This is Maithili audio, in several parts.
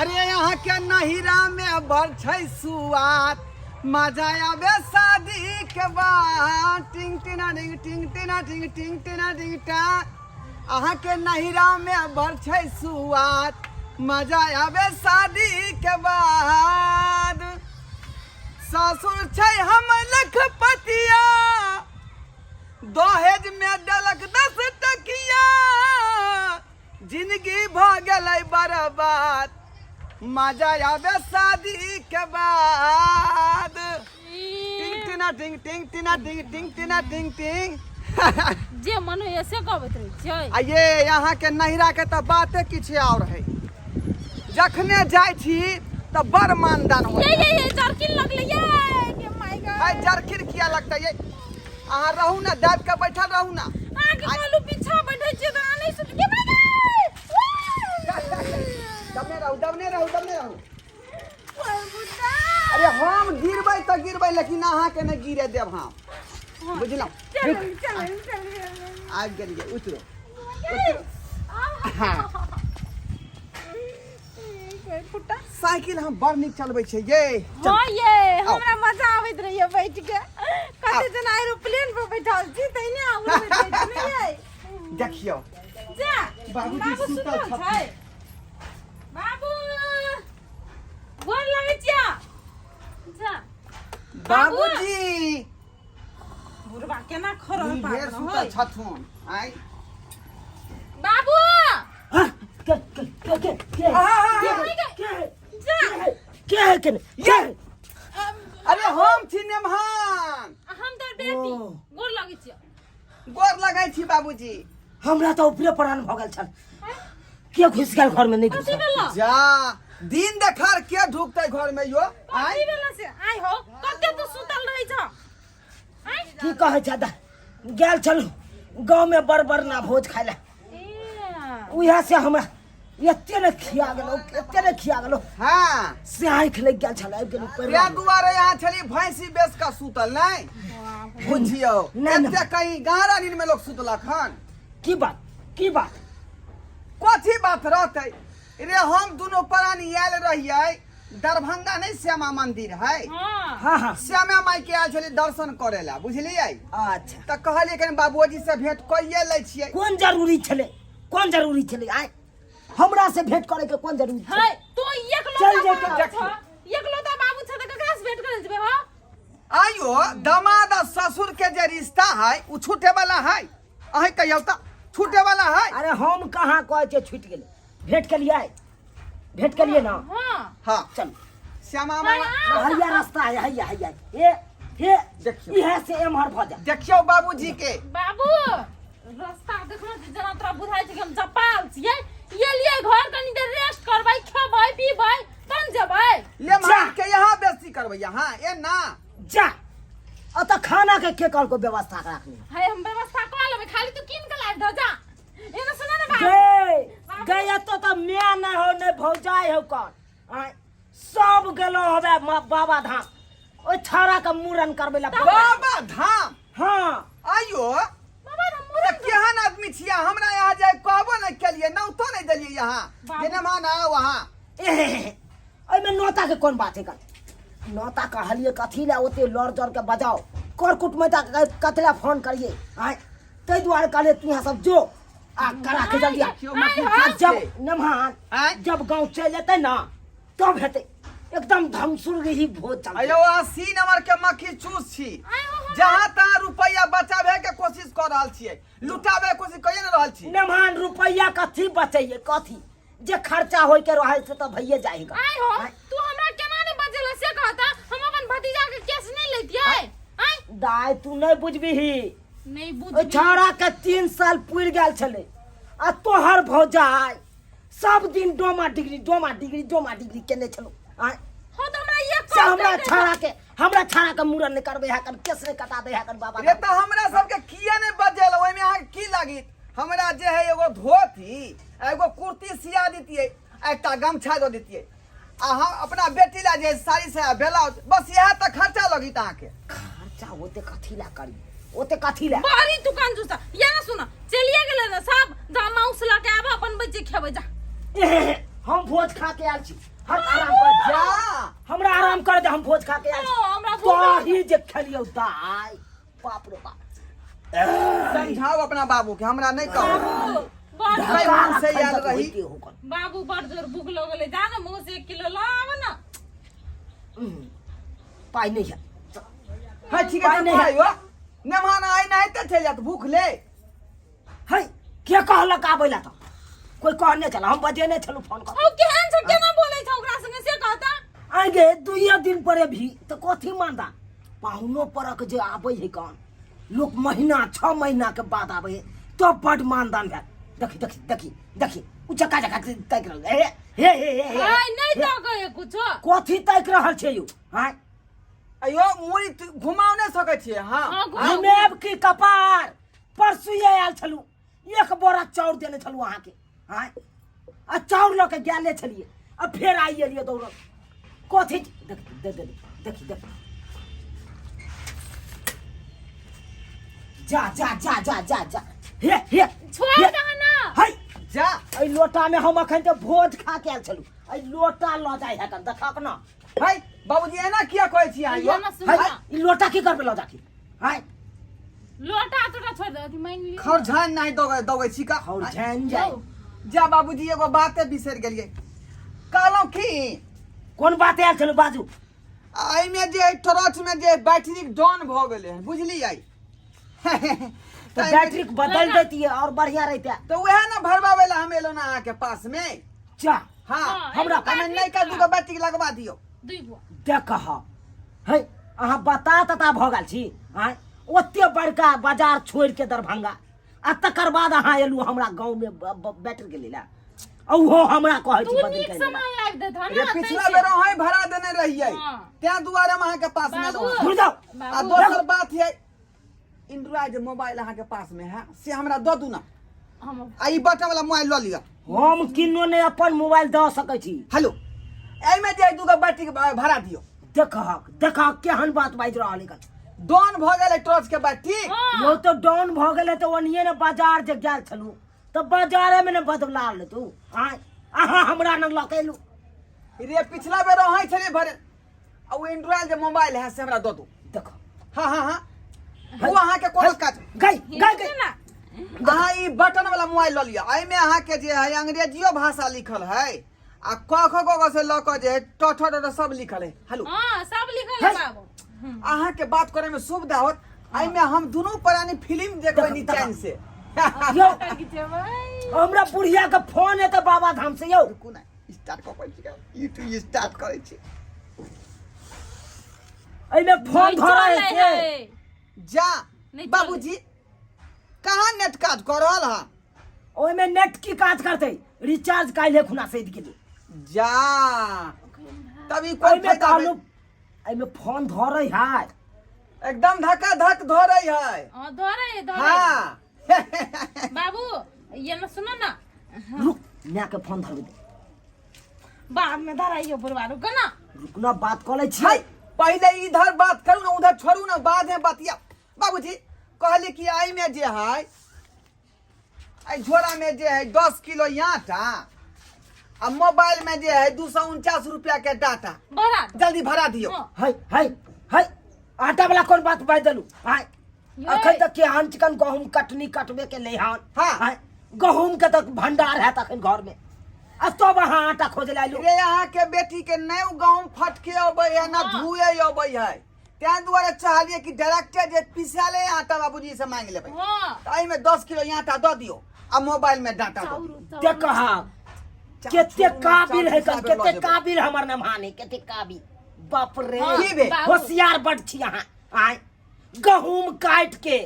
अरे यहाँ के नहिरा में बड़ छै सुआद, मजा आबे शादी के बाद। टिंग टिना टिंग टिंग टिना टिंग टिंग टिना टिंग टा। अहाँ के नहिरा में बड़ छै सुआद, मजा आबे शादी के बाद। ससुर छै हम लखपतिया, दहेज में देलक 10 टकिया। जिंदगी भ गेलै बर्बाद, मजा आबे शादी के बाद। टिंग टिना टिंग टिंग टिना टिंग टिंग टिना टिंग टिंग। जे मन होइए से गबैत रहै छियै। आ ये यहाँ के नहिरा के तऽ बाते किछु और है। जखने जाइ छी तऽ बड़ मानदान हो। ये ये ये जर्किन लगलै ये के my God. है जर्किन किया लगतै ये? अहाँ रहू ना, दाबि के बैठल रहू ना। अहाँके कहलू पीछा बैठै छियै तऽ अहाँ नहि सुन के my God. दबने रहू, दबने रहू, दबने रहू। अरे हम गिरबै तऽ गिरबै, लेकिन अहाँके नहि गिरे देब हम, बुझलहुँ? चलू चलू चलू। आबि गेलियै, उतरो। हाँ। फुटा साइकिल हम बड़ नीक चलबै छियै ये। हाँ ये। आउ। हमरा मजा आबैत रहैए बैठ के, कते जना एरोप्लेन पर बैठल छी तहिने उड़बैत रहै छी ने ये। देखियौ जा। बाबूजी बाबू सुतल सुतल छथिन। छै। बाबू, गोर लगै छियै जा। बाबूजी। बुढ़बा केना खरल ढेर पागल सुतल होय। छथुन आइ। बाबू। हाँ, के के के के के के जा। के है के के? अरे हम छी नेमहान। हम तो बेटी। ओ। गोर लगै छियै। गोर लगै छी बाबूजी। हमरा तऽ ऊपरे प्राण भऽ गेल छल, के घुसि गेल घरमे? नहि कथी घुसल। भेल? जा दिन देखार के ढुकतै घर में यो? कथी आइ भेल से आइ हो? कते तू सुतल रहै छ आइ? की कहै छै दा, गेल छलहुँ गाँवमे बड़ बड़ ना भोज खाय लए। ए। उएह से हमरा एते ने खिया गेलौ, एते ने खिया गेलौ। हाँ। से आँखि लागि गेल छल, आबि गेलहुँ पैर। तें दुआरे यहाँ छली भैंसी बेच कऽ सुतल नहि बुझियौ। नहि, नहि। एते कहीं गहरा नींद में लोग सुतलक हन? की बात, की बात? कथी बात रहतै रे, हम दुनू प्राणी आयल रहियै दरभंगा, नहीं श्यामा मंदिर है? हाँ। हाँ हाँ। श्यामा माई के आयल छली दर्शन करे ला, बुझलियै? अच्छा। तऽ कहलियै कनि बाबूजी से भेंट कइए लै छियै। कोन जरूरी छलै, कोन जरूरी छलै आइ हमरा से भेंट करे के? कोन जरूरी छलै? है तो एकलौता चल जेतै। बाबू छ, एकलौता बाबू छ तऽ ककरा से भेंट करे जेबै हो? आइयो दामाद आ ससुर के जे रिश्ता है उ छूटे वाला है? अहीं कहियौ तऽ छूटे वाला है? अरे हम कहाँ कहै छियै छूटि गेलै। भेंट केलियै, भेंट केलियै ना? हाँ। हाँ। चल। श्यामा माई। हैया रास्ता है, हैया हैया, ए हे। देखियौ। इहे से एम्हर भऽ जा। देखियौ बाबूजी के। बाबू, रास्ता देखलो छी जेना तोरा बुझाइ छै कि हम जपाल छियै। ये लिए घर कनी देर रेस्ट करबै, खेबै पीबै तहन जेबै। ले मान के यहाँ बेसी करबै यहाँ ए ना। जा, अतऽ खाना के के कहलको व्यवस्था राखनी? है हम व्यवस्था कऽ लेबै, खाली तू कीन के लाबि दह जा। एना सुन ने बाबू। गे गए एतऽ तऽ माय नहि हो, नहि भौजाइ हो, कौन आँय सब गेलो हवे बाबा धाम, ओहि छाड़ा के मूड़न करबै ला। बाबा धाम? हाँ। आइयो बाबा धाम तऽ मुड़न। केहन आदमी छियै, हमरा यहाँ जाय कहबो नहि केलियै, नौतो नहि देलियै यहाँ जे मेहमान आओ अहाँ। एहिमे नोता के कोन बात है? नोता कहलियै कथी लए ओते लड़ जड़ के बजाओ, कर कुटमैता के कथी लए फोन करियै आँय? ताहि दुआरे कहलियै तू यहाँ सब जो आ करा के जल्दी आ। देखियौ, आँय मखनी हो। आ जब छै। नमहान आँय? जब गाँव चलि जेतै ने तब हेतै एकदम धमसुर ही भोज चलतै। अयो 80 नंबर के मक्खी चूस छी। आँय हो, हो। जहाँ तहाँ रुपैया बचाबे के कोशिश कर रहल छियै, लुटाबे के कोशिश करिए ने रहल छी। नमहान, रुपैया कथी बचैये? कथी जे खर्चा होय के रहै से तऽ भइए जाएगा। आय हो, तू हमरा केना नहीं बजेला से कहता? हम अपन भतीजा के केस नहीं लेतियै आय। दाय, तू नहि बुझबिही। नहीं ओहि बुझबी। छौड़ा के 3 साल पुरि गेल छलै आ तोहर भौजाइ सब दिन Doma degree, Doma degree, Doma degree केने छलौ आँय। हो तऽ हमरा एक से हमरा कॉल कर छौड़ा के, हमरा छौड़ा के मूड़न नहि करबै है कन, केस नहि कटा दै है कन बाबा? रे तऽ हमरा सबके किया नहि बजेल? ओहिमे अहाँके की लागित? हमरा जे है एगो धोती आ एगो कुर्ती सिया दितियै आ एकटा गमछा दऽ दितियै आ हम अपना बेटी ला जे साड़ी से ब्लाउज, बस इएह तऽ खर्चा लगित अहाँके। खर्चा ओते कथी ला करी, ओते कथी ला? बड़ी तू कंजूस ये ना। सुन, चलिए गेले ना सब, जा माउस लऽ के आबऽ, बनबै छी, खेबै, जा। हम भोज खा के आयल छी। हट, आराम कर जा। हमरा आराम कर दे, हम भोज खा के आयल छी। हमरा भूख लागल। दही जे खेलियौ दाइ, बाप रे बाप। समझाओ अपना बाबू के, हमरा नहीं कहो। बाबू बड़ भाई, मन से आयल रही। होइते हो कन। बाबू, बड़ जोर भूख लगल है, जा ना मुँह से 1 किलो ला आब ना। पाइ नहीं है। हाँ ठीक है। पाइ नहीं है। आइयो मेहमान आइ नहीं तऽ चलि जात भूख ले। है, के कहलक आबै ला? तऽ कोई कहने छल? हम बजेने छलहुँ फोन कर। ओ केहन छै, केना बोलै छै ओकरा संगे से कहता। आगे दुइये दिन पर भी तऽ कथी मानदा? पाहुनो परक जे आबै है कन, लोक महीना 6 महीना के बाद आबै है तब बड मानदान भेल। देखी देखी देखी देखी, उ चक्का चक्का ताकि रहल हे हे हे हे हे। आइ नहीं तो कहे कुछो। कथी ताकि रहल छै यौ? आँय? अयो मुड़ी घुमाव नहि सकै छियै। हाँ। हाँ, घुमाउ। घुमेब की कपार? परसुए आयल छलहुँ, 1 बोरा चाउर देने छलहुँ अहाँके। आँय, आ चाउर लऽ के गेले छलियै आ फेर आइ एलियै दौड़ल। कथी देख देख देख देखी देख, जा जा जा जा जा जा, हे हे। छोड़ हे। दह ना। है। जा। एहि लोटा में हम अखन तऽ भोज खा के आयल छलहुँ, एहि लोटा लऽ जाइ है कन, देखक न। है बाबूजी, एना किया कहै छियै अहाँ ये यौ? ना सुन है ना। ई लोटा की करबै लऽ जाके? है। लोटा तोटा छोड़ दे, अथी मानि लिअ। खरझान नहि दौगै दौगै छी का? और झानि जाय। जा बाबूजी, एगो बाते बिसरि गेलियै। कहलहुँ की, कोन बात आयल छलहुँ, बाजू। एहिमे जे टॉर्च में जे बैटरी डाउन भऽ गेलै हन, बुझलियै? तऽ बैटरी बदल दैतियै और बढ़िया रहिते। तऽ उएह ने भरबाबै लए हम एलहुँ ने अहाँके पास में। जा। हाँ। हाँ, हमरा एगो हमे बैटरी नयका दूगो बैटरी लगवा दियौ। दुइ गो। देख है, अहाँ बता तता भऽ गेल छी। आँय, ओते बड़का बाजार छोड़ि के दरभंगा आ तकर बाद अहाँ एलहुँ हमरा गाँव में बैटरी के लेल, आ ओहो हमरा कहै तू छी बदलि नीक के अनबै। समय आबि देत रे ना। पिछला तैसे। बेर अहीं भरा देने रहियै। हाँ। तें दुआरे हम अहाँके पास में बाबू। एलहुँ। घुर जाउ। आ बाबू। दोसर बात है, एंड्रॉयड मोबाइल अहाँके पास में है से हमरा दऽ दू ना। हम आ ई बटन वाला मोबाइल लऽ लिअ। हम किनो नहि अपन मोबाइल दऽ सकै छी। हेलो, एहिमे जे दूगो बैटरी भरा दियौ। देखहक देखहक, केहन बात बाजि रहल है। डाउन भऽ गेलै टॉर्च के बैटरी। हाँ। यौ, तऽ डाउन भऽ गेलै तऽ ओनिये ने बाजार जे गेल छलहुँ तऽ बाजारे मे ने बदला लेतू। आँय, अहाँ हमरा ने लऽ के एलहुँ। रे पिछला बेर अहीं छलियै भरे, आ ओ एंड्रॉयड जे मोबाइल है से हमरा दऽ दू। देखो। हाँ हाँ हाँ, ओ अहाँके कोनो काज गई गई गई। ना। अहाँ ई बटन वाला मोबाइल लऽ लिअ। एहिमे अहाँके जे है अंग्रेजियो भाषा लिखल है आ क ख ग ग से लऽ कऽ जे है ट ठ ड ढ सब लिखल है। हेलो। हाँ, सब लिखल है बाबू। अहाँके बात करे में सुविधा होत। एहिमे हम दुनू प्राणी फिल्म देखबै देखब, निचैन से। यौ। जेबै। हमरा बुढ़िया के फोन एतै बाबा धाम से यौ। रुकू ना, स्टार्ट कऽ करै छी, यूट्यूब स्टार्ट करै छी। एहिमे फोन नहीं धरै चलै से है। जा। नहीं। बाबूजी, कहाँ नेट काज कऽ रहल हँ? ओहिमे नेट की काज करतै? रिचार्ज काल्हि खुना सैद गेलै। जा, तब ई कोन एहिमे फायदा भेल? कहलहुँ, एहिमे फोन धरै है। एकदम धक्का धक धरै है। हाँ, धरे है, धरे। हाँ। बाबू, ये ना सुनो ना। रुक, माय के फोन धरबै दे। बाद में धराइयो बुढ़वा, रुको ना। रुक ना, बात कऽ लै है छियै। पहिले इधर बात करू ना, उधर छोड़ू ना, बाद में बतिया। बाबूजी, कहली कि एहि में जे है, एहि झोरा में जे है 10 किलो आटा आ मोबाइल में जे है 249 रुपया के डाटा। भरा दो। जल्दी भरा दियौ। हाँ। है है है, आटा वाला कोन बात बाजि देलू? आय, ये। अखन तक केहन चिकन गहूम कटनी कटबे के ले हन। हाँ। आय, गहूम के तक भंडार है तखन घर में, आ तब अहाँ आटा खोजे ला एलू। रे अहाँ के बेटी के नहि गहूम फटके अबै है ना हाँ। धुए अबै है, तें दुआरे चाहलियै कि डायरेक्टे जे पिसाले आटा बाबूजी से मांगि लेबै। हाँ। तऽ एहिमे 10 किलो आटा दऽ दियौ आ मोबाइल में डाटा दऽ चाउर दियौ। चाउर। देख चाउर केते छोड़ू ना, काबिल चाउर है पिसाबे कन, लऽ केते जेबै। काबिल हमर नमहानी, केते काबिल, बाप रे। हाँ, की बे? बाबू। होशियार बड छी अहाँ। आय, गहूम काटि के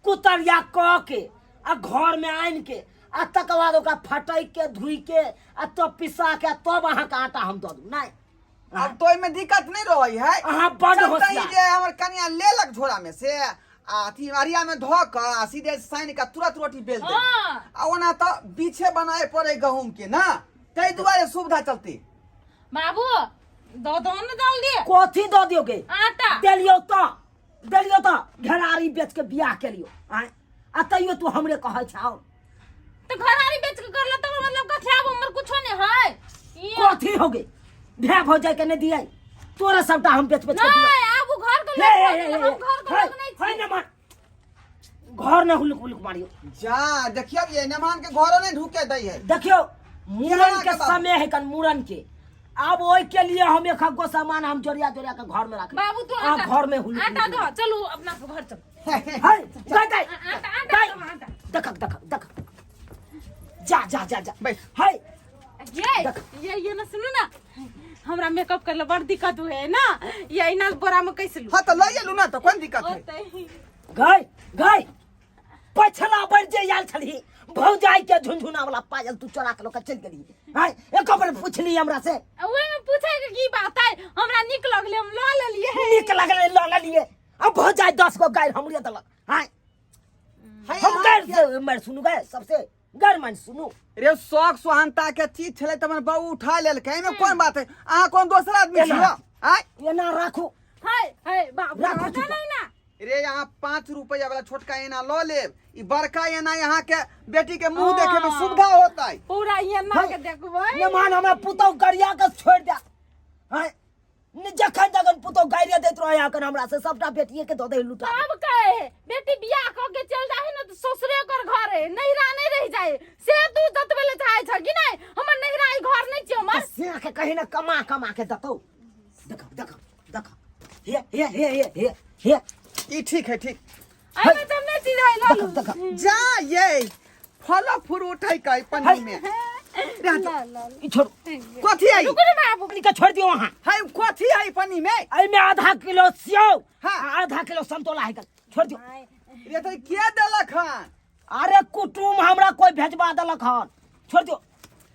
कुतरिया कऽ के आ घर में आनि के आ तकर बाद ओकरा फटकि के धोइ के आ तब पिसा के आ तब अहाँके आटा हम दऽ दू नहि? अब तो एहिमे दिक्कत नहि रहै है। अहाँ बड चलते ही होशियार। जे हमर कनिया लेलक झोरा में से आ अथी अरिया में धऽ कऽ आ सीधे सानि कऽ तुरंत रोटी बेल दे। हाँ। आ ओना तऽ बीछे बनाए पड़े गहूम के ना, ताहि दुआरे सुविधा चलते। बाबू, दऽ दो ने जल्दी। कथी दऽ दियौ गे? आटा। देलियौ तऽ देलियौ तऽ घेरारी बेच के बियाह केलियौ। आँय, आ तैयो तू हमरे कहै छौ। तो घरारी बेच के करला तब मतलब कथी? आब हमर कुछो नहीं है। ये- कथी हो गई भै भौजाई के नहीं दिए तोरा सबटा हम बेच बेच के दिए नहीं आब उ घर के हे, लोग हे, भऽ गेल, हे, हम घर के हे, लोग नहीं हे छी न मान घर न हुलुक हुलुक मारियो जा देखियो ये मेहमान के घरो नहीं ढुके दै है देखियो मूड़न के के बाबू? समय है कन मूड़न के अब ओई के लिए हम एक गो सामान हम जोरिया जोरिया के घर में रख बाबू तू आ आटा घर में हुलुक आटा हुलुक दो चलू अपना घर चल हे गई गई आटा आटा गई दो, आटा देख देख देख जा जा जा जा बैठ। हे ये देख। ये ना सुनू ना हमरा मेकअप करले बड़ दिक्कत हुए ना ये इना बोरा में कैसे लू हाँ तो लइए लू ना तो कोन दिक्कत है ओतै गई गई पछला बेर जे आयल छलही भौजाई के झुनझुना वाला पायल तू चोरा के लऽ के चलि गेली हाय एको बेर पुछली हमरा से ओहि में पूछे के की बात है हमरा नीक लगले हम लऽ लेलिए नीक लगलै लऽ लेलिए अब भौजाई 10 गो गारि हमरे देलक हाय है हम अहाँ गारि के- से मारि सुनू गए सबसे गारि मारि सुनू रे शौक सुहानता के चीज छलै तऽ हमर बहू उठा लेलकै एहिमे कोन बात है अहाँ कोन दोसर आदमी एना। छियो आय एना राखू हाय हाय बाबू राखू आटा चुपचाप। नहीं ना रे यहाँ 5 रुपया वाला छोटका एना लऽ लेब ई बड़का एना यहाँ के बेटी के मुंह देखे में सुविधा होता है पूरा ये ना के देखबै ने मान हमरा पुतहु गरिया के छोड़ि दे हाय ने जखन जखन पुतहु गारि दैत रहै अखन हमरा से सबटा बेटिए के दऽ दै लुटा तब कहे बेटी बियाह क के चल जाए ना तो ससुरे कर घर है नैहरा नहीं रह जाए से तू जतबे ले चाहे छ कि नहीं हमर नैहरा ई घर नहीं छियो हमर से के कहीं ना कमा कमा के दतौ देखो देखो देखो हे हे हे हे हे हे ई ठीक है ठीक अरे तो हमने चीज है देखो लालू देखो जा ये फल फ्रूट है कई पन्नी में रह दो। ला ला ई छोड़ कथी है रुको रे बाबू के छोड़ दियो वहां है कथी है पन्नी में एहिमे आधा किलो सेव हाँ। आ आधा किलो संतोला है छोड़ दियो रे तो के देलक हन अरे कुटुम हमरा कोई भेजवा देलक हन छोड़ दियो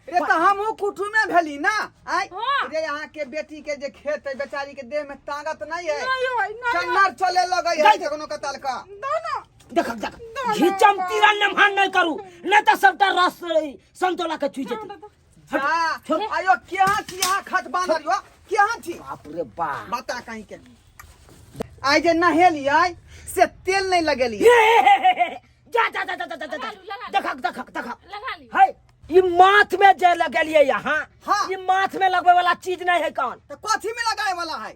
रे तो हमहू कुटुमे भेली ना आय हाँ। रे यहाँ के बेटी के जे खेत है बेचारी के देह में ताकत नहीं है नहीं होय नहीं होय। चन्नर चले लगे है गई। जगनो का तलका दो ना देख देख घिचम तिरन नमहान नहीं करू नहीं तो सबटा रस संतोला के चुइ जेतै जा छोड़। आयो केहाँ छी यहाँ खत बांधल यो केहाँ छी बाप रे बाप बता कहीं के आइ जे नहेलियै से तेल नहीं लगेलियै हे, हे, हे, हे, हे। जा जा जा जा जा जा जा लगा लू, लगा लू। देखक देखक देखक लगा ली है ई माथ में जे लगेलिए यहाँ हाँ। ई माथ में लगबे वाला चीज नहीं है कान तो कथी में लगाए वाला है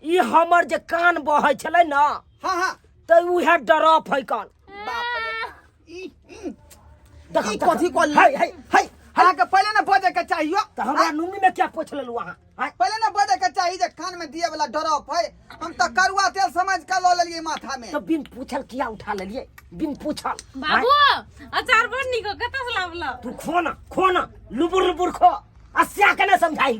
ई हमर जे कान बहै छलै ना हाँ हाँ तऽ उहे डरप है कान बाप रे बाप। ई ई देखक ई देखक। कथी कहली? है है है अहाँके पहिले ने बजै के चाहियो तऽ हमरा नुमी में क्या पोछ लेलु अहाँ आँय? पहिले ने बजै के चाही जे कान में दिए वाला डरप है हम तऽ करुआ तेल समझ के लऽ लेलियै माथा में तऽ बिन पूछल किया उठा लेलिए बिन पूछल बाबू अचार बड़ नीक हो कतऽ से लाबल तू खो ना खो ना लुबुर लुबुर खो आ स्या के नहीं समझाई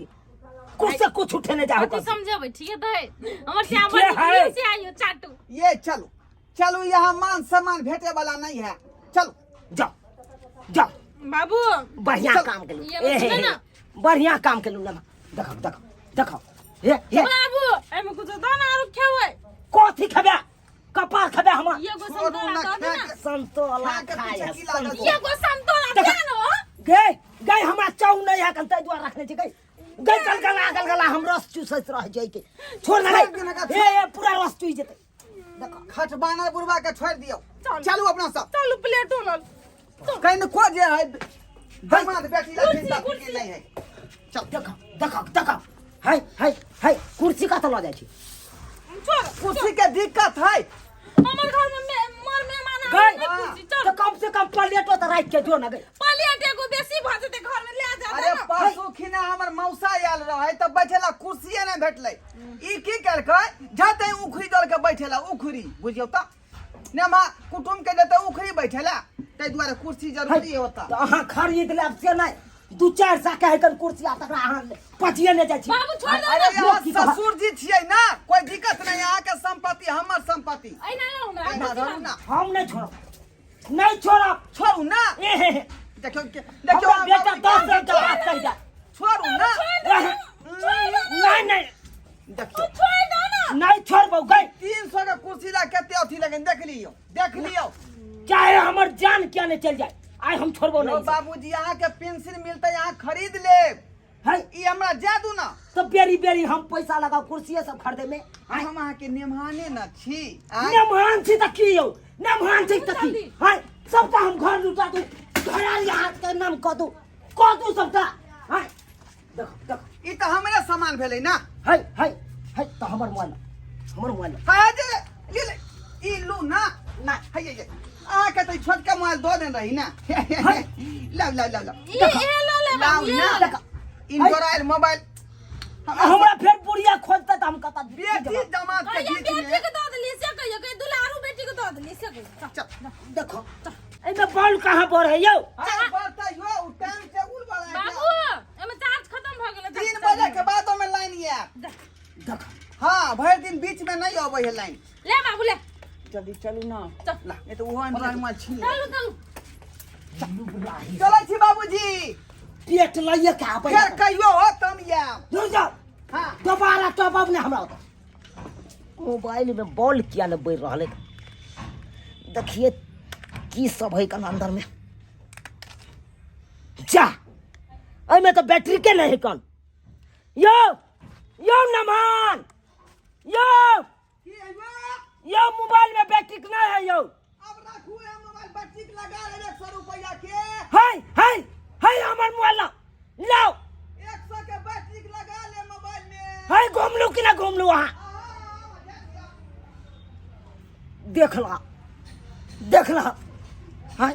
कुछ से कुछ उठे नहीं जाओ कथी समझेबै ठीक है हमर श्याम ठीके है। से आइयो चाटू ये चलो चलो यहाँ मान सम्मान भेटे वाला नहीं है चलो जाओ जाओ बाबू बढ़िया चल। काम केलू ये ए, सुनो हे, ना। बढ़िया काम केलू ना देखो देखो देखो हे हे बाबू एमे कुछ दो ना आरो खेबै कथी खेबे कपार खेबे हमर एगो छोड़ू संतोला ना, दऽ दे ना खा संतोला खा के खाय पीछे है, की लागल संतोला। एगो संतोला देखो। दे ना गे गे हमरा चाउ नहीं है कन ताहि दुआरे रखने छी गई गई गल गला गल गला हम रस चूसैत रह जाई के छोड़ ना छोड़ दियो ना, रे ए ए पूरा रस चूस जेतै देखो खटबाना बुढ़वा के छोड़ दियो चलू। चलू अपना सब चलू प्लेटो लल कहीं न को जे है दामाद बेटी ला कुर्सी, चिंता कुर्सी। फिक्र नहीं है चल देखो देखो देखो हाय हाय हाय कुर्सी कतऽ लऽ जाइ छी छोड़ कुर्सी के दिक्कत है हमर घर में मोर मेहमान आबै गई नहि कुर्सी चल तऽ कम से कम प्लेटो तऽ राखि के जो ना गई प्लेट एगो बेसी भऽ जेतै घर में ले जा अरे दे ना। परसू खिना हमर मौसा आयल रहे तऽ बैठेला कुर्सिए नहि भेटलै ई की केलकै जते उखड़ी दल के बैठेला उखड़ी बुझियौ तऽ नेमा कुटुम के जते उखड़ी बैठेला ताहि दुआरे कुर्सी जरूरी होता तऽ अहाँ खरीद लेब से नहि दू चारि सए के हेतन कुर्सी आ तकरा अहाँ पचिए नहि जाइ छी बाबू छोड़ दो अरे ना यहाँ की कहब? ससुर जी छियै ना कोई दिक्कत नहीं यहाँ के संपत्ति हमर संपत्ति एना ना हमरा एना धरू ना हम नहि छोड़ब नहि छोड़ब छोड़ू ना ए हे हे देखियौ देखियौ हमरा बेटा 10 रंग के बात कहि दे छोड़ू ना नहि नहि देखियौ छोड़ दो ना नहि छोड़बौ गई 300 के कुर्सी ला कते अथी लगन देख लियौ देख लियौ चाहे हमर जान किया नहि चलि जाए आइ हम छोड़बो यौ नहि बाबूजी अहाँ के पेंशन मिलते अहाँ खरीद लेब है ई हमरा जाय दू ना तो बेरी बेरी हम पैसा लगाओ कुर्सिए सब खरीदे में आइ हम अहाँ के नेमहाने न छी आँय? नेमहान छी तऽ की यौ नेमहान छी तऽ की है सबटा हम घर लुटा दू घरारी हाथ के नाम कऽ दू कऽ दू सबटा है देखो देखो। ई तऽ हमरे सामान भेलै ना। है है है, तऽ हमर मोबाइल, हमर मोबाइल। हाँ जे ले ले, ई लू ना। ना। है ये अहाँके तऽ ई छोटका मोबाइल दऽ देने रही ना। लाउ लाउ लाउ लाउ। ई ए ल ले लाउ बाबू, ये ना। ल ले। देखो। इंजोराइल मोबाइल हमरा फेर बुढ़िया खोजतै तऽ हम कतऽ बेटी दामाद के कहिया बीच बेटी में के दऽ देलियै से कहियो, कहियो दुलारू बेटी के दऽ देलियै से कहियो। चल। देखो, एहिमे बॉल कहाँ बढ़े यौ? चल बढ़तै यौ, उ टाइम टेबुल वाला है। बाबू, एमे चार्ज खत्म भऽ गेलै। 3 बजे के बाद ओमे लाइन आयत। देखो। हाँ, भरि दिन बीच में नहीं अबै है लाइन। ले बाबू ले। जल्दी चलू ना। चल। ला, नहीं तो ओहो एंड्रॉइड मोबाइल छीन लेत। चलू चलू। चलै छी बाबूजी। पेट लइए के आबै। फेर कहियो हो तम आयब। दूर जाओ। हाँ। दोबारा टॉप अप नहीं हमरा ओतऽ। मोबाइल में बॉल किया ने बढ़ि रहल है? देखिए की सब है कन अंदर में। जा, एहिमे तऽ बैटरी के नहीं है कन। यो यो नमन यो। की अइबो? यो मोबाइल में बैटरी नहीं है यो। अब राखू है मोबाइल, बैटरी लगा ले 100 रुपया के। है है है, हमर मोबाइल ला लाओ। 100 के बैटरी लगा ले मोबाइल में। है घुमलू कि ना घुमलू अहाँ? देख ला देख ला, हाँ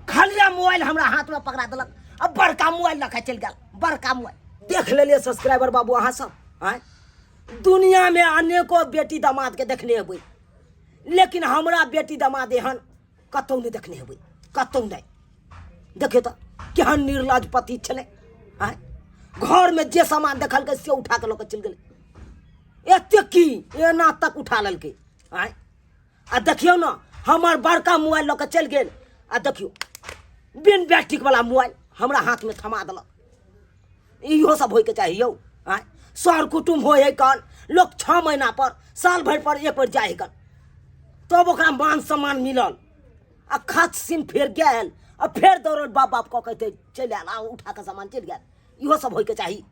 खालिया मोबाइल हमरा हाथ में पकड़ा देलक, अब बड़का मोबाइल लखा चलि गेल, बड़का मोबाइल। देख लेलियै सब्सक्राइबर बाबू अहाँ सब, आँय दुनिया में अनेको बेटी दामाद के देखने हेबै, लेकिन हमरा बेटी दामाद एहन कतौ नहि देखने हेबै, कतौ नहि। देखियौ तऽ केहन निर्लज पति छलै, आँय घरमे जे सामान देखलकै से उठा कऽ लऽ कऽ चलि गेलै, एतेक की एना तक उठा लेलकै, आँय आ देखियौ ने हमर बड़का मोबाइल लऽ कऽ चलि गेल, आ देखियौ बिन बैटरीवला मोबाइल हमरा हाथमे थमा देलक। इहो सब होइके चाही यौ, आँय सर कुटुम्ब होइ है कन लोक 6 महीना पर साल भरि पर एक बेर जाइ है कन, तब ओकरा मान सम्मान मिलल, आ खच सिन फेर गेल आ फेर दौड़ल बाप बाप कऽ के चलि आयल आ उठा कऽ सामान चलि गेल। इहो सब होइके चाही।